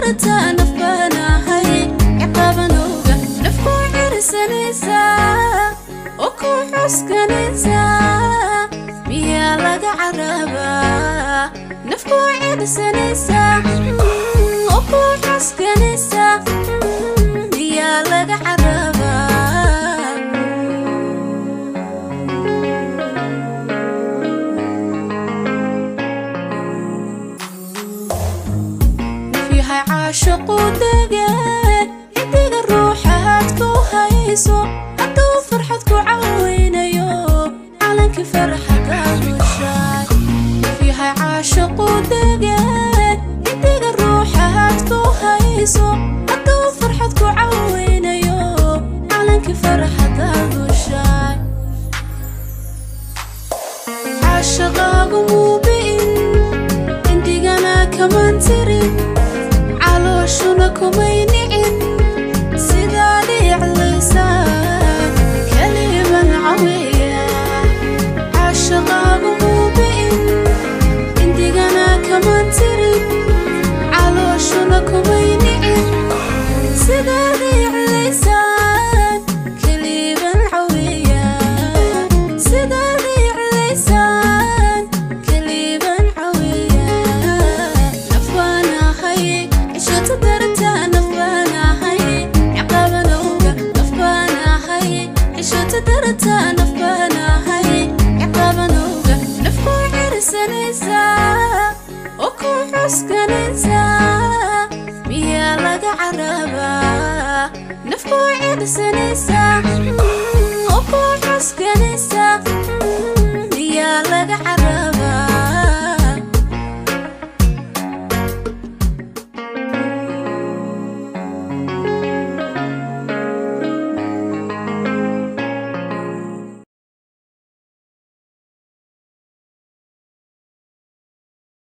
Dartaa nafbaanahay, ciqaabanowga nafku cirsanaysaa oo ku xuskanaysaa, miyaa laga carabaa? Nafku cirsanaysaa oo ku xuskanaysaa, miyaa laga carabaa? Nafyahay caashiqu dege, xidiga ruuxaad ku hayso hadduu farxad ku caweynayo, calankii farxadaad ushaay. Nafyahay caashiqu dege, xidiga ruuxaad ku hayso hadduu farxad ku caweynayo, calankii farxadaad ushaay. Caashaqaagu muubi'in, indigana kamaan tirin, calooshuna kumay nicin. Sidaa dhiiclaysaa kaliban caweya. Caashaqaagu muubi'in, indigana kamaan tirin, calooshuna kumay nicin. Sidaa dhiiclaysaan kaliban caweya, sidaa dhiiclaysaan kaliban caweya. Nafbaanahay cishota dartaa, nafbaanahay ciqaabanowga, nafbaanahay cishota dartaa, nafbaanahay ciqaabanowga. Nafku cirsanaysaa oo ku xuskanaysaa, miyaa laga carabaa? Nafku cirsanaysaa